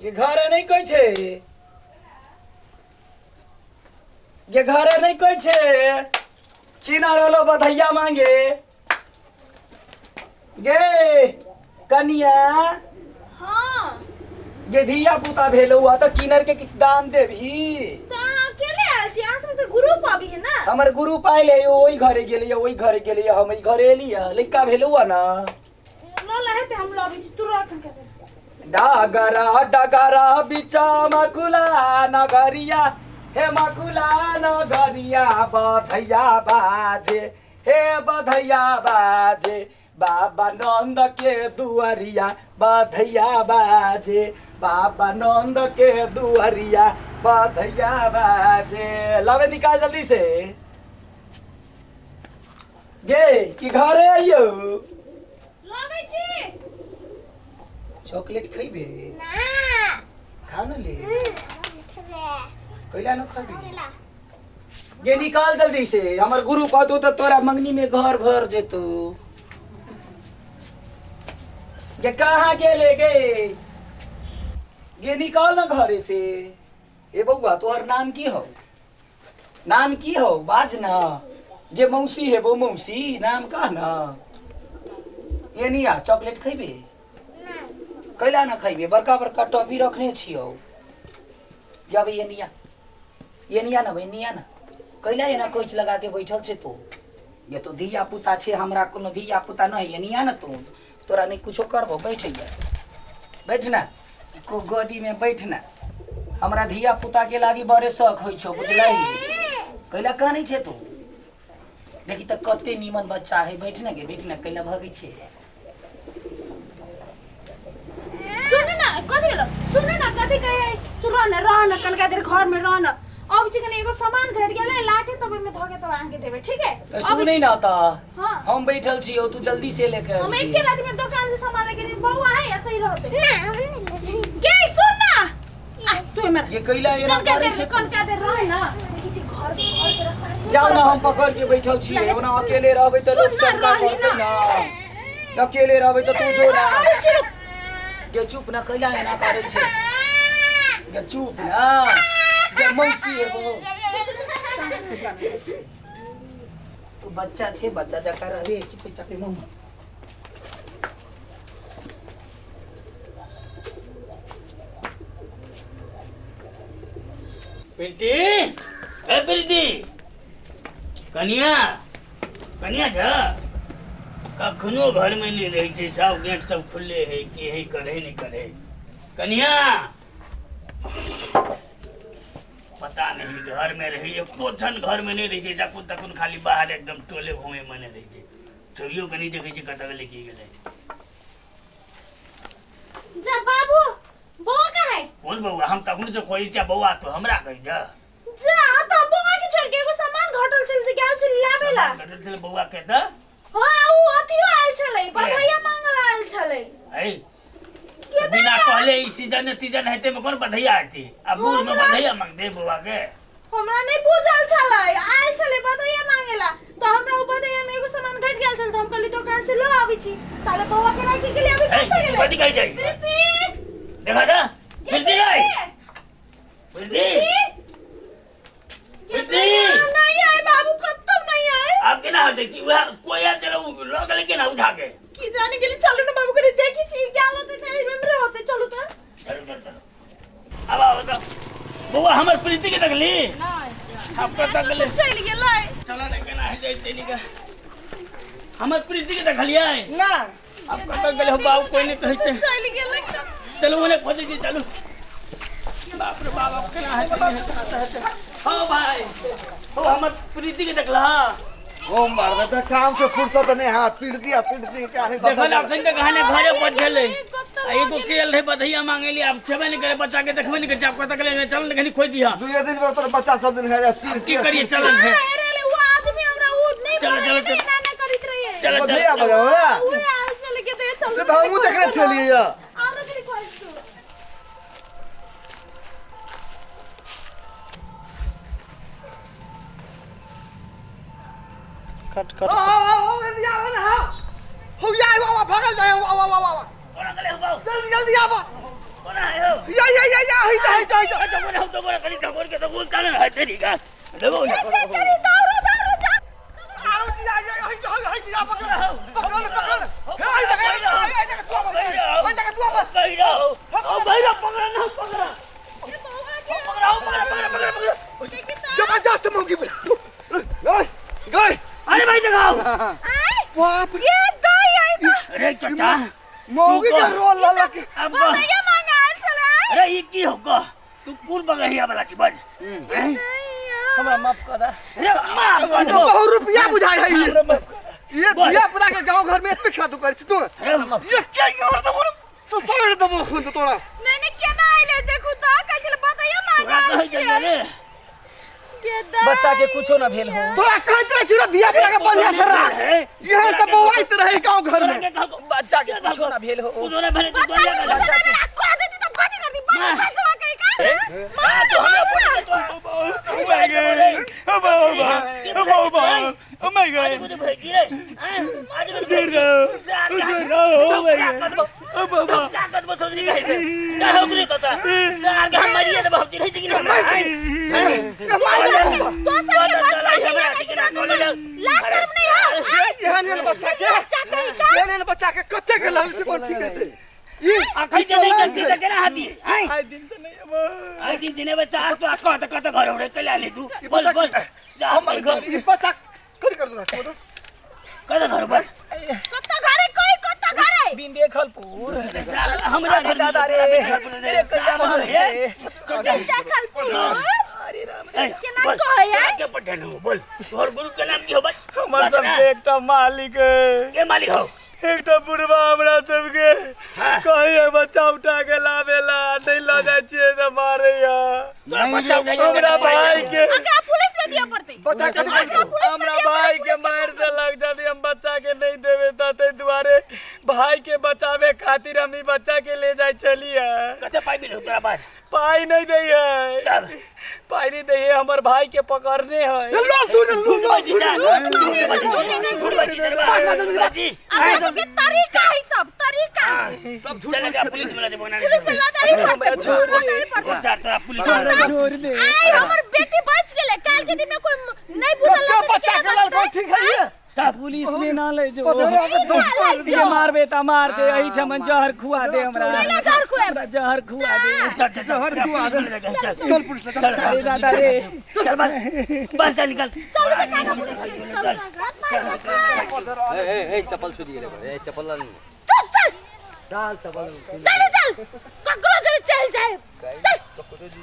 ये घरे नहि कहै छै, ये घरे नहि कहै छै। की ना रहलो बधैया मांगे गे कनिया। हाँ। गे धिया पुता भेलो हुआ तऽ किनर के किछु दान देबही। तऽ अहाँ अकेले आयल छी? अहाँ सब तऽ ग्रुप अभी है ना। हमर ग्रुप आयल है, ओहि घरे गेलियै, ओहि घरे गेलियै, हम एहि घरे एलियै। लइका भेलो हुआ ना। ल ल हेतै, हम लबै छी, तू रख के। डागरा डगरा बिचा मकुला नगरिया, हे मकुला नगरिया, बधैया बाजे, हे बधैया बाजे, बाबा नंद के दुआरिया, बधैया बाजे, बाबा नंद के दुआरिया, बधैया बाजे। लावे निकाल जल्दी से गे की घरे आइयो। लाबै छी। चॉकलेट खइबे? ना। खा न ले। खेबै। कैला न खबी? खेला। गे निकाल जल्दी से, हमर गुरु कहतौ तऽ तोरा मंगनी में घर भर जेतौ। गे कहाँ गेले गे? गे निकाल न घरे से। ए बौआ, तोहर नाम की हौ? नाम की हौ, बाज न गे। मौसी हे बौ, मौसी, नाम कह न। ये निया, चॉकलेट खइबे? कैला न खइबे? बड़का बड़का टॉफी रखने छियौ। जब ये निया, ये निया न, निया न, कैला एना कोच लगा के बैठल छे तू? ये तो धिया पुता छे, हमरा कोनो धिया पुता नहीं। ये निया न, तू तोरा नहीं कुछो करबो। बैठ जा, बैठ ना को गोदी में बैठ ना। हमरा धिया पुता के लागी बड़े शौक होइ छौ, बुझलही? कैला कानै छे तू? देखी तऽ कते नीमन बच्चा है। बैठ ना गे, बैठ ना। कैला भगै छे? सुन न, कथी भेलो? सुन न, कथी कहे, तू रह न, रह न कनका देर घर में रह न। अब छै कनी एगो सामान घट गेलै, लाके तब ओहिमे धऽ के तब अहाँके देबै, ठीक है? तऽ सुनै ना तऽ। हाँ। हम बैठल छियौ, तू जल्दी से लेके हम अबही। एके रात में दुकान से सामान लेके नहीं, बउआ है एतै रहतै। ना, हम नहीं लेबै। गे सुन ना, आ तू हमरा ये कैला एना कनका करै देर छै तू? कनका देर रह न, देखै छी घर घर के रखा। जाउ ना, हम पकड़ के बैठल छियै। ओना अकेले रहबै तऽ लोक सुन ना, सब का रही करतै ना। ना? अकेले रहबै तऽ तू जो ना। आबै छी, रुक। गे चुप ना, कैला एना करै छै? गे चुप ना गे, मौसी एगो तू बच्चा छे, बच्चा जका रहबे। चुप चापे मुंह। प्रीति, ए प्रीति, कनिया, कनिया झा कखनो घरमे नहि रहै छै। सब गेट सब खुलले है की है, करे नहि करे। कनिया, पता नहीं घर में रही एको क्षण घर में नहीं रही छै, जखन तखन खाली बाहर एकदम टोले घूमे मने रही छै। छोड़ियो के नहीं देखै छै कतऽ गेलै की गेलै। जा बाबू, बौआ कहाँ है? कोन बौआ? हम तखन से खोजै छियै बौआ, तो हमरा कहि दे। जा त हम बौआ के छोड़ के एगो सामान घटल छल त गेल छली लाबे ला। घटल छलै बौआ के तऽ? हाँ, उ अथियो आयल छलै, बधैया मांगल आयल छलै। है बिना कहले ई सीजन तीजन हेतै में कोन बधैया हेतै? आ बूढ़ में बधैया मांगते बौआ के? हमरा नहीं बुझल छलै, आयल छलै बधैया मांगेला त हमरा उ बधैया में एगो सामान घट गेल छल त हम कहली दुकान से ल आबै छी। ताले बौआ के राखि के लिए अभी है कतऽ गेलै? कथी कहै छै? प्रीति। देखा जा प्रीति गई, प्रीति, प्रीति। नहीं आए बाबू, कतौ नहीं आए। आब केना होतै? कि वएह कोई आयल छलै, ओ लऽ गेलै केना उठा के? की जाने गेली। चलू ने बाबू, कनी देखी छी गेल होतै त एहि में होतै। चलू त। चलू चलू चलू, आब आब तऽ बौआ, हमर प्रीति के देखली? आब कतऽ गेलै? चलि गेलै। चल ने, केना है जैते निका। हमर प्रीति के देखलियै ना। आब कतऽ गेलै हो बाबू? कोई नहि कहै छै। चलि गेलै। चलू, ओने खोजै छी, चलू। बाप रे बाप, आब केना हेतै, नहि हेतै, कतऽ हेतै? हँ भाई, हो हमर प्रीति के देखला? हम मारबे तऽ काम से फुर्सत नहीं हाथ पीट दिया, पीट दिया क्या नहीं। देखल अखन तक अहाँ घरे पर छलै आ एगो केल रहे बधैया मांगेली, आब छेबे नहि करे। बच्चा के देखबे नहि करे। आब कतऽ गेलै? चल ने, कनी खोजि दिहऽ। दुए दिन में तोर बच्चा सब दिन है पीट। की करिए? चलन है। अरे अरे, वो आदमी हमरा उ नहीं चलो, चलो, चलो। ना ना करैत रहिए। चल चल। बधैया बजाओ रे। उहे आयल छलै के दे, चल। से तऽ हमहूँ देखने छलियै यऽ। आरो कनी खोज तू। कट कट। हो या, आवा, भागल जाए, आवा आवा आवा। कोना गेलै हो बाबू? जल्दी जल्दी आवा। कोना है हो या या या या हई जा हई जा हई जा। दबो ना दबो ना कनी दबो के दबो कान है तेरी का दबो ना चली दौड़ो दौड़ो जा आरो जी या या हई जा हई जा पकड़ पकड़ पकड़ हे हई जा हई जा तू आवा हई जा तू आवा भैरव ओ भैरव पकड़ा ना पकड़ा पकड़ा पकड़ा पकड़ा पकड़ा पकड़ा जबरदस्त मौकी गए गए अरे भाई दिखाओ आय बाप ये दई आई तो अरे चाचा मौगी के रोल लला के अब बताइए मांगा आयल छलै अरे ये की होगा तू कौन बगहिया वाला की बन हैं? हमरा माफ कर दा अरे माफ कर दो बहुत रुपया बुझाय है ये हमरा माफ कर दा। ये धिया पुता के गांव घर में इतने खातू कर तू अरे माफ ये क्या यार दबो सुसाइड दबो खून तो तोड़ा नहीं नहीं केना आइले देखू तो कहै छलै बताइए तोरा मांगा कहै आयल छलै छलै रे के दई बच्चा के कुछो ना भेल हो तोरा कहत रहे छिरो धिया पुता के बढ़िया से रख यह सब बौआइत रहे गांव घर में बच्चा के कुछो ना भेल हो तू ना भले तू बच्चा दुनिया के का कुछो ना भेल, आ कह देती तब कथी करती बड़ा फसवा कहीं का हां तो हमरा बोल तो Oh my God! Oh my God! Oh my God! आज को भेजी रे हैं आज को छोड़ दो! छोड़ दो! Oh my God! Oh बाबा! क्या करबो सोचनी है का हो गई कता सार के हम मरिए त भौजी रही कि ना दोसर के बच्चा के लगा लाज शर्म नहीं हो एहन एहन बच्चा के बच्चा कहीं का एहन एहन बच्चा के कते के लग से कोन ठीक हेतै ई अखै के नहीं करती त केना हाथी हैं आइ दिन से नहीं अब आई दिन दिने बच्चा आज तो कत कत घर उड़े चला ले तू बोल बोल हमर घर ई बच्चा कथी कर दो कत घर बोल कत्ता घरे कोई कत्ता घरे बिन देखलपुर हमरा अरे दादा रे रे कहिया महल छै देखलपुर अरे राम रे केना कहै है के पठन हो बोल तोहर गुरु के नाम की हो बस हमर सबके एकटा मालिक है के मालिक हो एकटा बुढ़वा हमरा सबके कहिए बच्चा उठा के लावेला नहीं लऽ जाइ छियै तऽ मारैया तोरा बच्चा उठा के हमरा भाई के एकरा पुलिस में दिया पड़तै बच्चा के एकरा पुलिस में हमरा दिया भाई के मारि देलक यदि हम बच्चा के नहीं देबै तऽ ताहि दुआरे भाई के बचावे खातिर हम ई बच्चा के ले जाइ छलियै कते पाई मिल तोरा पास पाइ नहीं दै है तब पाइ नहीं दै है हमर भाई के पकड़ने है लो सुन लो लो अरे के तरीका है सब तरीका सब झूठ चले जा पुलिस में ले पुलिस में लऽ जाही पड़तै लऽ जाही पड़तै तोरा पुलिस छोड़ दे आइ हमर बेटी बच गेलै काल के दिन में कोई नहीं बुझल कते बच्चा के लल कोन ठीक है ये पुलिस में ना ले जो पधरा के दोस्त ये मारबे त मार दे एहिठाम जहर खुआ दे हमरा कैला जहर खुएब हमरा जहर खुआ दे जहर खुआ दे चल पुलिस ले चल अरे दादा रे चल बस बस चल निकल चलू तऽ काका पुलिस में चलू काका ए ए ए चप्पल छुटी गेलै ए चप्पल चल चल डाल चप्पल चल चल ककरो जरे चल जाए